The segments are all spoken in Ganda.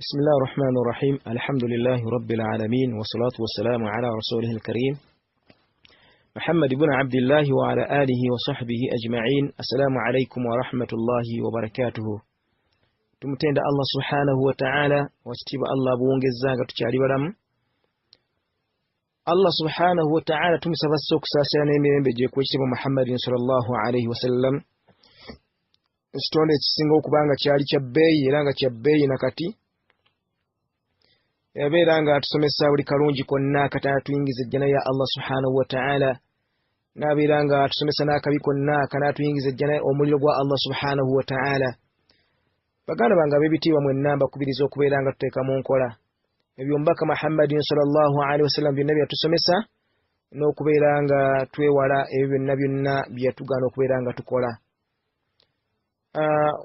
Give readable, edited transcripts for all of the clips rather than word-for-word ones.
بسم الله الرحمن الرحيم الحمد لله رب العالمين والصلاة والسلام على رسوله الكريم محمد بن عبد الله وعلى آله وصحبه أجمعين السلام عليكم ورحمة الله وبركاته. Tumutenda Allah subhanahu wa ta'ala, wakitiibwa Allah buwongezza nga tukyali balamu. Allah subhanahu wa ta'ala tumusaba ssa okusaasira n'emirembe gye ku ekitiibwa Muhammadin sallallahu alaihi wasallam, ekitonde ekisinga okuba nga kyali kya bbeeyi era nga kya bbeeyi nakati, yabeera nga atusomesa buli kalungi konna akanaatuyingiza ejjana ya Allah subhanahu wa ta'ala, n'abeera nga atusomesa n'akabi konna akanaatuyingiza ejjana omuliro gwa Allah subhanahu wa ta'ala. Baganda bange ab'ebitiibwa mwenna, mbakubiriza okubeera nga tuteeka mu nkola ebyo omubaka Muhammadin sallallahu alaihi wasallam byonna byatusomesa, n'okubeera nga twewala ebyo byonna byonna byeyatugaana okubeera nga tukola.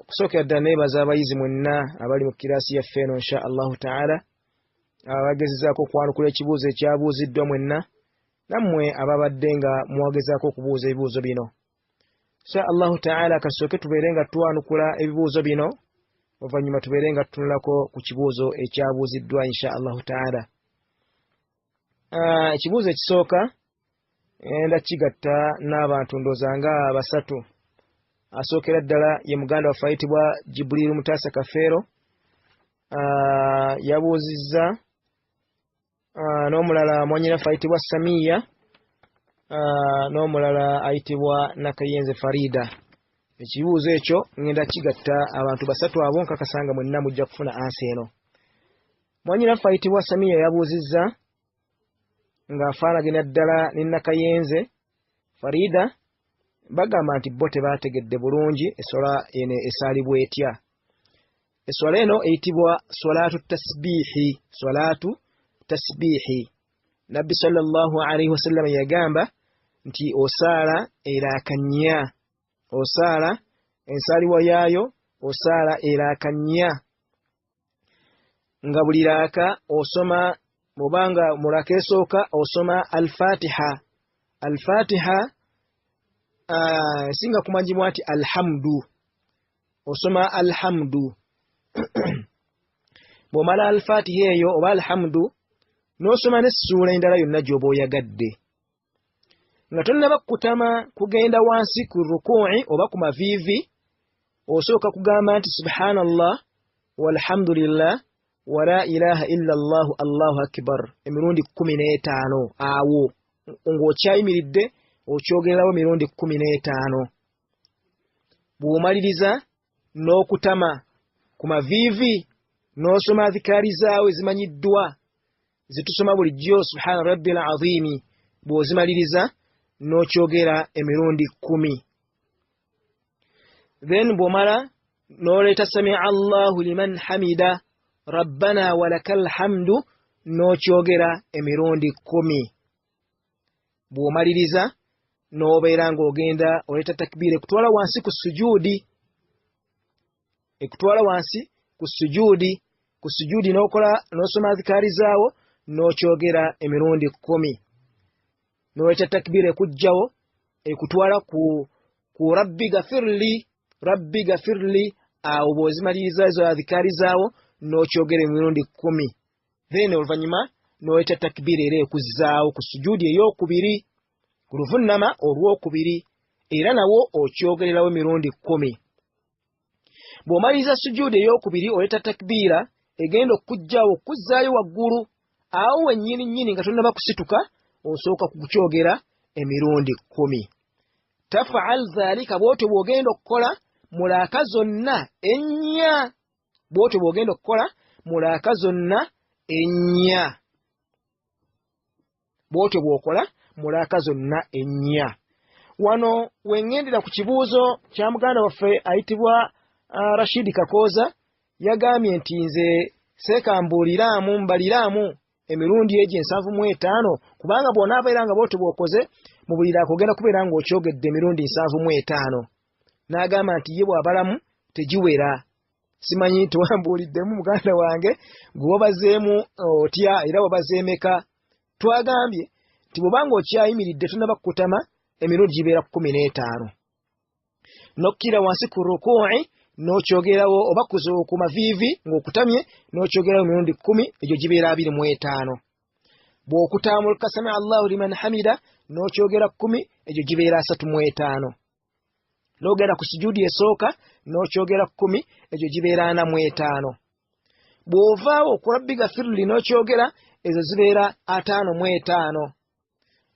Okusookera ddala neebaza abayizi mwenna abali mu kiraasi yaffe eno insha Allahu ta'ala, abagezezaako okwanukula ekibuuzo ekyabuuziddwa mwenna, nammwe ababadde nga mwagezaako okubuuza ebibuuzo bino. Insha Allahu ta'ala kasooke tubeere nga twanukula ebibuuzo bino, oluvannyuma tubeere nga tutunulako ku kibuuzo ekyabuuziddwa insha Allahu ta'ala. Ekibuuzo ekisooka enda kigatta n'abantu ndowooza nga basatu. Asookera ddala ye muganda waffe ayitibwa Jibuliru Mutaasa Kafeero, yabuuzizza, n'omulala mwannyinaffe ayitibwa Samiya, n'omulala ayitibwa Nakayenze Farida. Ekibuuzo ekyo ngenda kigatta abantu basatu abo, nkakasanga mwenna mujja kufuna ansi eno. Mwannyinaffe ayitibwa Samiya yabuuzizza ng'afaanagana ddala ne Nakayenze Farida, bagamba nti bo tebaategedde bulungi eswala eno esaalibwa etya. Eswala eno eyitibwa swalaatu tasbiihi, swalaatu tasbiihi. Nabbi sallallahu alaihi wasallam yagamba nti osaala eraaka nnya, osaala ensaaliwa yaayo osaala eraaka nnya, nga buli raaka osoma, bw'obanga mu raaka esooka osoma Alfatiha. Alfatiha esinga kumanyibwa nti alhamdu, osoma alhamdu. Bw'omala Alfatiha eyo oba alhamdu, n'osoma n'essuula endala yonna gy'oba oyagadde, nga tonnaba kukutama kugenda wansi ku rukuu'i oba ku maviivi, osooka kugamba nti subhanallah walhamdulillah wala ilaha illa Allahu allahu akbar emirundi 15. Awo ng'okyayimiridde okyogererawo emirundi 15. Bw'omaliriza n'okutama ku maviivi n'osoma adhikaari zaawo ezimanyiddwa zetusoma bulijjo, subhana rabbil azimi, bw'ozimaliriza n'okyogera emirundi 10. Then bw'omala n'oleeta samia Allahu liman hamida rabbana walakal hamdu n'okyogera emirundi 10. Bw'omaliriza n'obeera ng'ogenda oleeta takbiira ekutwala wansi ku sujuudi, ekutwala wansi ku sujuudi, ku sujuudi n'okola n'osoma adhikaari zaawo n'okyogera emirundi 10. N'oleeta takbiira ekujjawo ekutwala ku rabbi gafirli, rabbi gafirli. Awo bw'ozimaliriza ezo adhikaari zaawo n'okyogera emirundi 10. Then oluvannyuma n'oleeta takbiira era ekuzzaawo ku sujuudi ey'okubiri, ku luvunnama olwokubiri, era nawo okyogererawo emirundi 10. Bw'omaliriza sujuudi ey'okubiri oleeta takbiira egenda okukujjawo okuzzaayo waggulu. Awo wennyini nnyini nga tonnaba kusituka osooka kukyogera emirundi 10. Tafaal dhalika, bw'otyo bw'ogenda okukola mulaaka zonna ennya, bw'otyo bw'ogenda okukola mulaaka zonna ennya, bw'otyo bw'okola mulaaka zonna ennya. Wano wengendera ku kibuuzo kya muganda waffe ayitibwa Rashidi Kakooza, yagambye nti nze seekambuuliraamu mbaliraamu emirundi egyo 75, kubanga bw'onaabeera nga bw'otyo bw'okoze mu buli raaka ogenda kubeera ng'okyogedde emirundi 75. N'agamba nti ye bw'abalamu tegiwera. Simanyi tewambuuliddemu muganda wange gwe wabazeemu otya era wabazeemeka. Twagambye nti bw'obanga okyayimiridde tonnaba kukutama emirundi gibeera 15, n'okkira wansi ku rukuu'i n'okyogerawo, oba ku maviivi ng'okutamye n'okyogerawo emirundi 10, egyo gibeera 25. Bw'okutaamuluka sami Allahu liman hamida n'okyogera 10, egyo gibeera 35. N'ogenda ku sujudi esooka n'okyogera 10, egyo gibeera 45. Bw'ovaawo ku rabbi gafirli n'okyogera, ezo zibeera 55.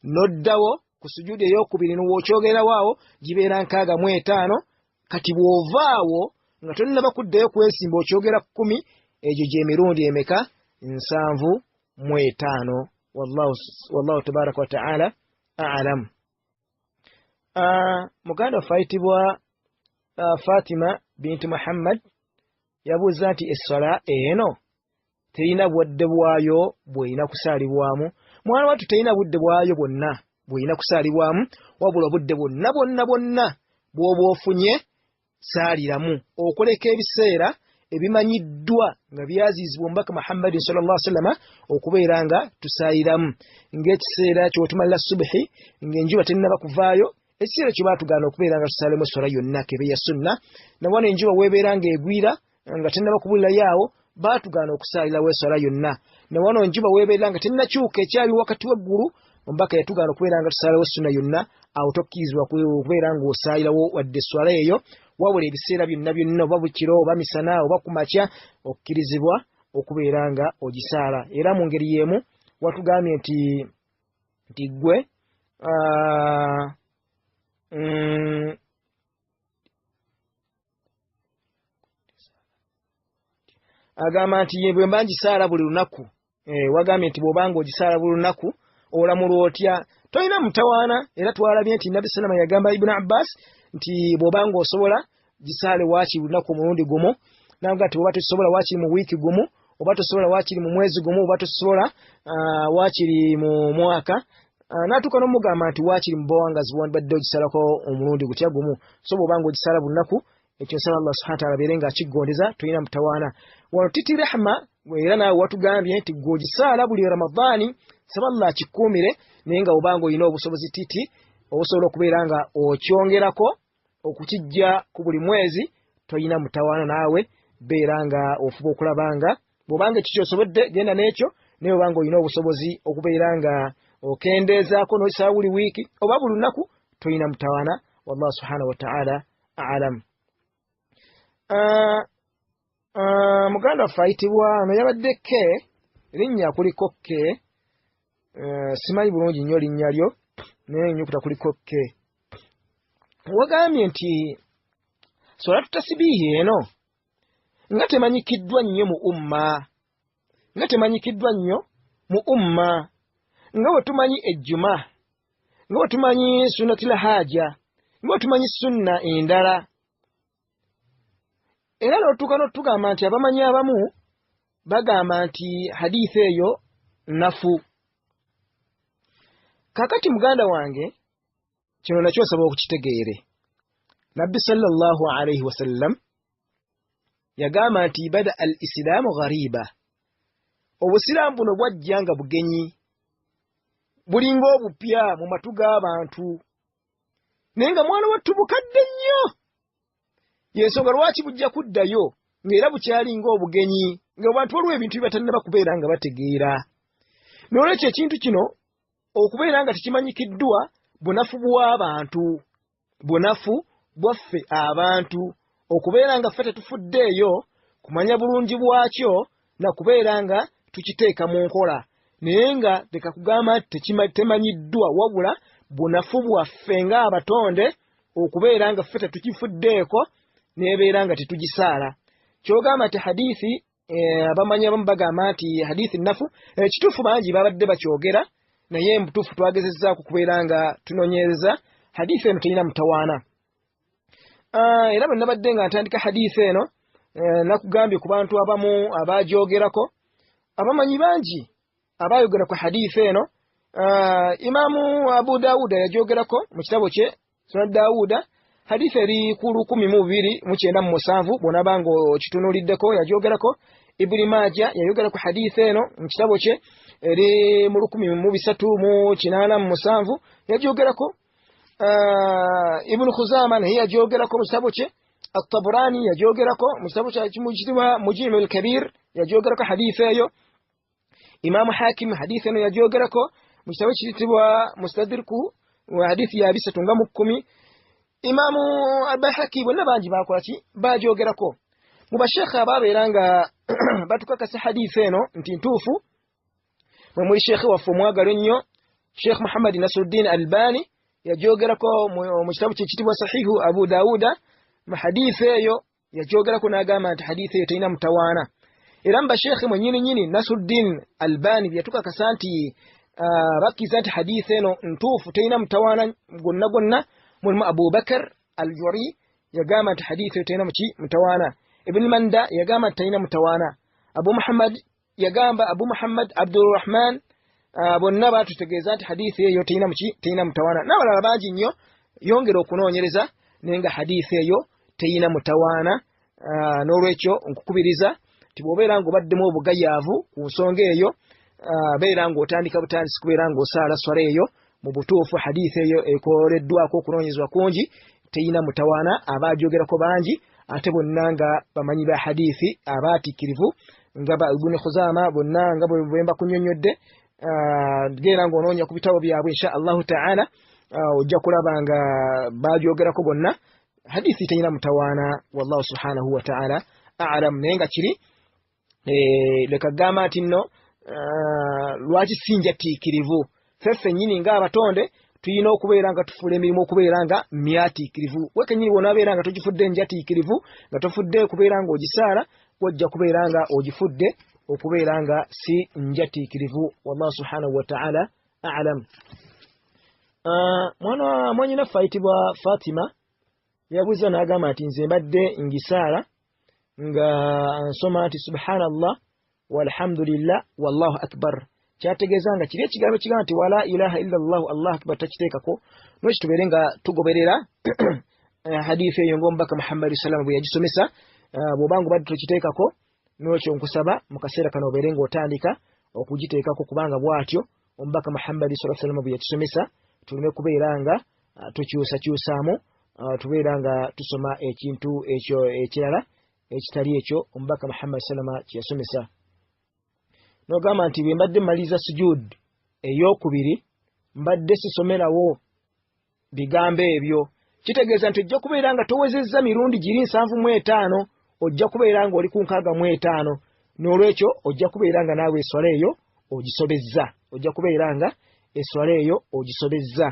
N'oddawo ku sujudi ey'okubiri n'okyogerawo awo gibeera 65. Kati bw'ovaawo nga tonnaba kuddayo kwesimba okyogera 10, egyo gy'emirundi emeka? 75. Wallahu tabaraka wa taala a'lam. Muganda waffe ayitibwa Fatima binti Muhammad yabuuza nti esswala eno terina budde bwayo bw'erina kusaalibwamu. Mwana wattu terina budde bwayo bwonna bw'erina kusaalibwamu, wabula obudde bwonna bwonna bwonna bw'oba ofunye saaliramu, okuleka ebiseera ebimanyiddwa nga byaziyizibwa omubaka Muhammadin sallallahu alaihi wasallam okubeera nga tusaaliramu, ng'ekiseera ky'otumalira subuhi ng'enjuba tennaba kuvaayo, ekiseera kye baatugaana okubeera nga tusaalemu esswala yonna kebe ya sunna. Nawano enjuba weebeera ng'egwira nga tennaba kubulirayo awo baatugaana okusaalirawo esswala yonna. Nawano enjuba weebeera nga tennakyuka ekyali wakati w'eggulu, omubaka yatugaana okubeera nga tusaalawo sunna yonna, awo tokkirizibwa okubeera ng'osaalirawo wadde esswala eyo, wabula ebiseera byonna byonna oba bukiro oba misana oba ku makya okkirizibwa okubeera nga ogisaala. Era mu ngeri y'emu watugambye nti ggwe agamba nti bwe mba ngisaala buli lunaku, wagambye nti bw'obanga ogisaala buli lunaku olamulwa otya? Tolina mutawaana. Era twalabye nti Nabbi sallama yagamba Ibn Abbas nti bw'obanga osobola gisaale waakiri lunaku omulundi gumu, nanga nti bw'oba tosobola waakiri mu wiiki gumu, oba tosobola waakiri mu mwezi gumu, oba tosobola waakiri mu mwaka. N'atuuka n'omugamba nti waakiri mu buwangazi bwandibadde ogisalako omulundi gutya gumu. So bw'obanga ogisaala buli lunaku, ekyo nsaba Allah subhanahu wa ta'ala abeere ng'akiggondeza, tolina mutawaana. Wano Titi Rahma era naawe watugambye nti gwe ogisaala buli Ramadhaani, nsaba Allah akikuumire, naye nga obanga olina obusobozi Titi obusobola okubeera nga okyongerako okukijja ku buli mwezi, tolina mutawaana, naawe beera nga ofuba okulaba nga bw'obanga ekyo ky'osobodde genda n'ekyo, naye obanga olina obusobozi okubeera nga okendeezaako n'okisaala buli wiiki oba buli lunaku, tolina mutawaana. Wallahu subhanahu wa ta'ala a'lam. Muganda waffe ayitibwa ono yabadde K, linnya kuliko K, simanyi bulungi nnyo linnya lyo, naye ennyukuta kuliko K. Wagambye nti solatu tasibiihi eno nga temanyikiddwa nnyo mu umma, nga temanyikiddwa nnyo mu umma, nga bwe tumanyi ejjuma, nga bwe tumanyi sunnatil haja, nga bwe tumanyi sunna endala. Era n'otuuka n'otugamba nti abamanyi abamu bagamba nti hadithi eyo nnafu. Kaakati muganda wange kino nakyo nsaba okukitegeere. Nabbi sallallahu alaihi wasallam yagamba nti bada al islaamu ghariba, obusiraamu buno bwajja nga bugenyi, bulinga obupya mu matu g'abantu, naye nga mwana wattu bukadde nnyo. Y'ensonga lwaki bujja kuddayo ng'era bukyalinga obugenyi, ng'abantu waliwo ebintu bye batannaba kubeera nga bategeera. N'olwekyo ekintu kino okubeera nga tekimanyikiddwa bunafu bw'abantu, bunafu bwaffe abantu, okubeera nga ffe tetufuddeeyo kumanya bulungi bwakyo na kubeera nga tukiteeka mu nkola, naye nga leka kugamba nti temanyiddwa, wabula bunafu bwaffe ng'abatonde okubeera nga ffe tetukifuddeeko n'ebeera nga tetugisaala. Ky'ogamba nti hadithi abamanyi abamu bagamba nti hadithi nnafu, ekituufu bangi babadde bakyogera, naye mutuufu twagezezzaako kubeera nga tunoonyereza, hadithi eno terina mutawaana. Era bwe nabadde nga ntandika hadithi eno, nakugambye ku bantu abamu abagyogerako, abamanyi bangi abaayogera ku hadithi eno. Imaamu Abu Dawuda yagyogerako mu kitabo kye Sunan Dawuda, hadithi eri ku 1297, bw'onaaba nga okitunuuliddeko yagyogerako. Ibuni Maja yayogera ku hadithi eno mu kitabo kye eri mu 1387 yagyogerako. Ibunu Khuzama naye yagyogerako mu kitabo kye At-Tabarani yajogerako mu kitabo kya kimujitibwa Mujim al-Kabir, yajogerako hadithi eyo. Imamu Hakim hadithi eno yajogerako mu kitabo kiyitibwa Mustadriku wa hadithi ya 310. Imamu Al-Baihaqi, bonna bangi bakola ki, bajogerako. Mu bashekhe ababeera nga batukakasa hadithi eno nti ntuufu, mwe muli shekhe waffe omwagalo ennyo Sheikh Muhammad Nasruddin Albani, yajogerako mu kitabo kye kitibwa Sahihu Abu Dawuda. Mu hadithi eyo yajogerako n'agamba nti hadithi eyo terina mutawaana. Era mu bashekhe mwennyini nyini Nasruddin Albani yatukakasa nti bakkiriza nti hadithi eno ntuufu, terina mutawaana gwonna gwonna. Mulimu Abubakar Aljuri, yagamba nti hadithi eyo terina muki mutawaana. Ibn Manda yagamba nti terina mutawaana. Abu Muhammad yagamba, Abu Muhammad Abdurrahman, bonna batutegeeza nti hadithi eyo terina muki, terina mutawaana, n'abalala bangi nnyo. Yongera okunoonyereza, naye nga hadithi eyo terina mutawaana. N'olwekyo nkukubiriza nti bw'obeera ng'obaddemu obugayaavu ku nsonga eyo, beera ng'otandika butandisi kubeera ng'osaala swala eyo. Mu butuufu hadithi eyo ekoleddwako okunoonyezebwa kungi, terina mutawaana. Abaajogerako bangi, ate bonna nga bamanyi ba hadithi abaatiikirivu, nga ba Ibuni Khuzama, bonna nga bwe mba kunyonnyodde. Genda ng'onoonya ku bitabo byabwe, insha Allahu taala ojja kulaba nga bajogerako bonna. Hadithi terina mutawaana, wallahu subhanahu wa taala alam. Naye nga kiri leka gamba nti nno lwaki sinjatiikirivu? Ffe ffennyini ng'abatonde tulina okubeera nga tufuula emirimu okubeera nga myatiikirivu. We kennyini bw'onaabeera nga togifudde njatiikirivu, nga tofudde kubeera ng'ogisaala, wajja kubeera nga ogifudde okubeera nga si njatiikirivu. Wallahu subhanahu wa taala alam. Mwana mwanyinaffe ayitibwa Fatima yabuuza n'agamba nti nze mbadde ngisaala nga nsoma nti subhanallah walhamdulillah wallahu akbar, kyategeeza nga kiri ekigambo ekigamba nti wala ilaha illa llahu allahu akbar takiteekako. Nweki tubeere nga tugoberera hadithi eyo ng'omubaka Muhammadi salama bwe yagisomesa. Bw'obanga obadde tokiteekako, nolwekyo nkusaba mu kaseera kano obeere ng'otandika okugiteekako, kubanga bw'atyo omubaka Muhammadi sa salama bwe yakisomesa. Tuleme kubeera nga tukyusakyusaamu, tubeera nga tusoma ekintu ekyo ekirala ekitali ekyo omubaka Muhammadi salama kyeyasomesa. Nogamba nti bwe mbadde mmaliriza sujud eyokubiri, mbadde sisomerawo bigambo ebyo. Kitegeeza nti ojja kubeera nga towezezza mirundi giri 75, ojja kubeera nga oli ku 65. N'olwekyo ojja kubeera nga naawe eswala eyo ogisobezza, ojja kubeera nga eswala eyo ogisobezza.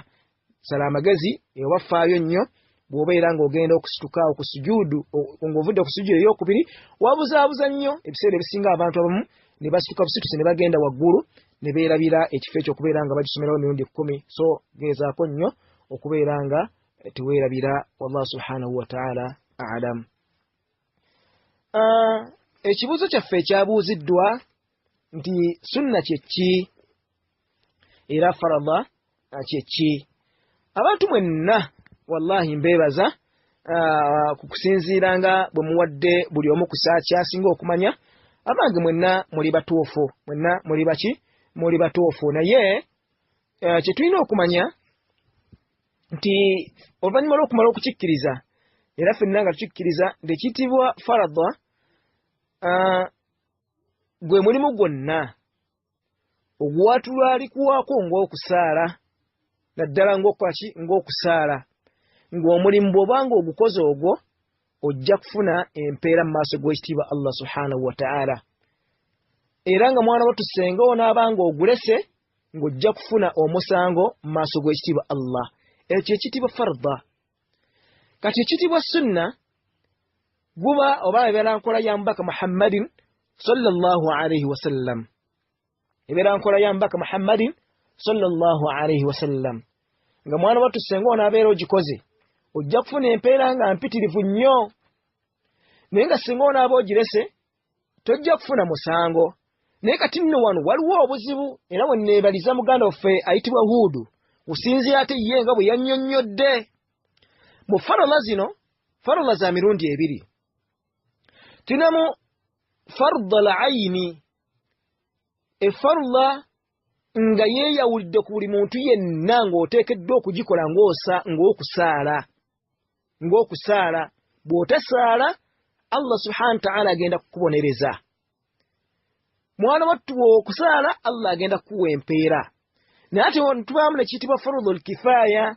Sala amagezi oba faayo nnyo bw'obeera ng'ogenda okusituka ku sujuudu, ng'ovudde ku sujuudu eyokubiri. Wabuzaabuza nnyo ebiseera ebisinga abantu abamu ne basituka busitusi ne bagenda waggulu ne beerabira ekifo ekyo okubeera nga bagisomerawo emirundi 10. So gezaako nnyo okubeera nga teweerabira. Wallahu subhanahu wa taala alam. Ekibuuzo kyaffe ekyabuuziddwa nti sunna kyeki era farada kyeki? Abantu mwenna wallahi mbeebaza ku kusinziira nga bwe muwadde buli omu ku saa kyasinga okumanya. Abange mwenna muli batuufu, mwenna muli baki, muli batuufu. Naye kye tulina okumanya nti oluvannyuma lw'okumala okukikkiriza, era ffenna nga tukikkiriza nti ekiyitibwa farada gwe mulimu gwonna ogwatulwalikuwako ng'okusaala, naddala ng'okukola ki, ng'okusaala, ng'omulimu bw'obanga ogukoze ogwo ojja kufuna empeera mu maaso g'ekitiibwa Allah subhanahu wa ta'ala. Era nga mwana wattu senga onaabanga ogulese, ng'ojja kufuna omusango mu maaso g'ekitiibwa Allah. Ekyo ekiyitibwa farda. Kati ekiyitibwa sunna guba oba ebeera nkola ya mubaka Muhammadin sallallahu alaihi wasallam, ebeera nkola ya mubaka Muhammadin sallallahu alaihi wasallam, nga mwana wattu senga onaabeera ogikoze ojja kufuna empeera nga mpitirivu nnyo, naye nga singa onaaba ogirese tojja kufuna musango. Naye kati nno wano waliwo obuzibu, era we neebaliza muganda waffe ayitibwa Huudu kusinziira ate ye nga bwe yannyonnyodde mu farala zino. Farala za mirundi ebiri. Tulinamu farda laini, efarula nga yeeyawulidde ku buli muntu yenna, ng'oteekeddwa okugikola ng'okusaala, ng'okusaala. Bw'otasaala Allah subhanahu wa ta'ala agenda kukubonereza. Mwana wattu bw'okusaala Allah agenda kukuwa empeera. Naye ate tubaamu nekiyitibwa farudhul kifaaya.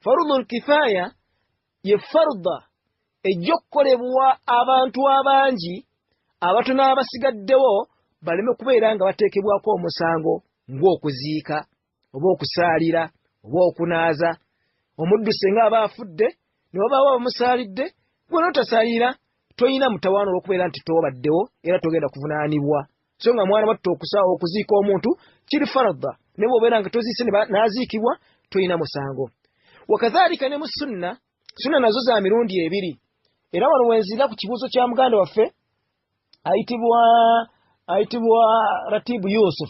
Farudhul kifaaya ye farda ejja okukolebwa abantu abangi, abatono abasigaddewo baleme kubeera nga bateekebwako omusango ng'okuziika oba okusaalira oba okunaaza. Omuddu singa aba afudde ne wabaawo abamusaalidde, gwe n'otasaalira toyina mutawaana olw'okubeera nti tobaddewo era togenda kuvunaanibwa. So nga mwana wattu okuziika omuntu kiri farda, ne bw'obeera nga toziise n'aziikibwa toyina musango. Wakadhalika ne mu sunna, sunna nazo za mirundi ebiri. Era wano wenzira ku kibuuzo kya muganda waffe ayitibwa Ratibu Yusuf.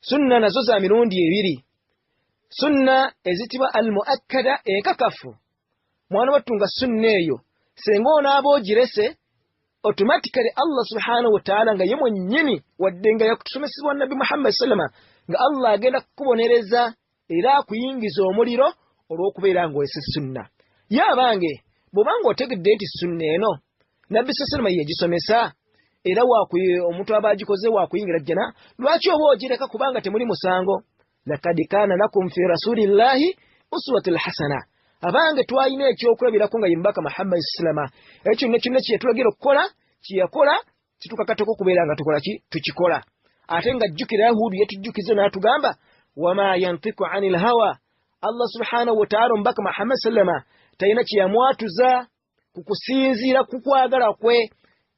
Sunna nazo za mirundi ebiri. Sunna ezitibwa al-muakkada, enkakafu. Mwana wattu nga sunna eyo singa onaaba ogirese automatically Allah subhanahu wa ta'ala nga ye mwennyini, wadde nga yakutusomesebwa Nabbi Muhammad sallama, nga Allah agenda kukubonereza era akuyingiza omuliro olw'okubeera ng'olese sunna. Ye abange, bw'obanga otegedde nti sunna eno Nabbi sallama yegisomesa era omuntu aba agikoze wakuyingira jjana, lwaki oba ogireka? Kubanga temuli musango. Lakad kana lakum fi rasulillahi uswatul hasana. Abange, twalina ekyokulabirako nga ye mubaka Muhammad sallama. Ekyo kyonna kyonna kyeyatulagira okukola kyeyakola kitukakatako okubeera nga tukola ki? Tukikola. Ate nga jjukira Yahudu yatujjukiza n'atugamba wama yantiku anil hawa. Allah subhanahu wa ta'ala omubaka Muhammad sallama talina kyeyamwatuza ku kusinziira ku kwagala kwe,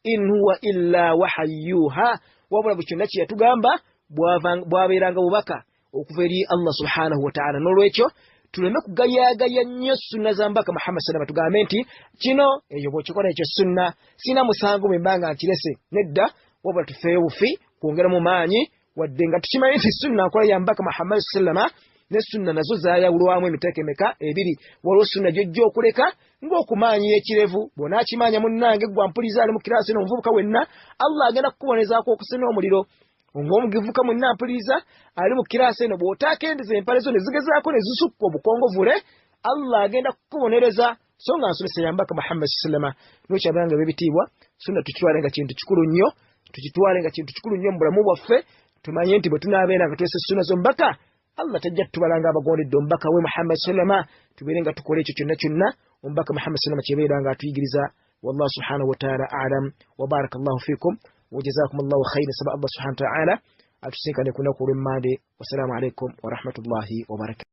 in huwa illa wahayyuha, wabula buli kyonna kye yatugamba bwabeeranga bubaka okuva eri Allah subhanahu wa ta'ala. N'olwekyo tuleme kugayaagaya nnyo sunna za mubaka Muhammad sallama, tugambe nti kino eyo bw'okikola ekyo sunna, sina musango bwe mba nga nkirese. Nedda, wabula tufeeyo bufi kwongera mu maanyi, wadde nga tukimanyi nti sunna nkola ya mubaka Muhammad sallama. Ne sunna nazo zayawulwamu emiteeko emeka? Ebiri. Waliwo sunna gyojja okuleka ng'okumaanyi ekirevu. Bw'onaakimanya munnange gwa mpuliza ali mu kiraasi n'omuvubuka wenna, Allah agenda kukubonezaako okusena omuliro. Ng'omugivuka mwenna mpuliriza ali mu kiraasi eno, bw'otaakendeza empale zo ne zigezaako ne zisukka obukongovule, Allah agenda kukubonereza. So nga nsomesa ya mubaka Muhammad sallama. Nokyabanga b'ebitiibwa, sunna tukitwale nga kintu kikulu nnyo, tukitwale nga kintu kikulu nnyo mu bulamu bwaffe. Tumanye nti bwe tunaabeera nga twese sunna z'omubaka, Allah tajja tutubalanga abagondedde omubaka we Muhammad sallama. Tubeere nga tukola ekyo kyonna kyonna omubaka Muhammad sallama kyebeera nga atuyigiriza. Wallahu subhanahu wa ta'ala a'lam, wa barakallahu fikum wa jazakumullahu khairan. Saba Allah subhanahu wa ta'ala atusinkane ku lunaku olw'emmande. Wassalamu alaikum wa rahmatullahi wa barakatuh.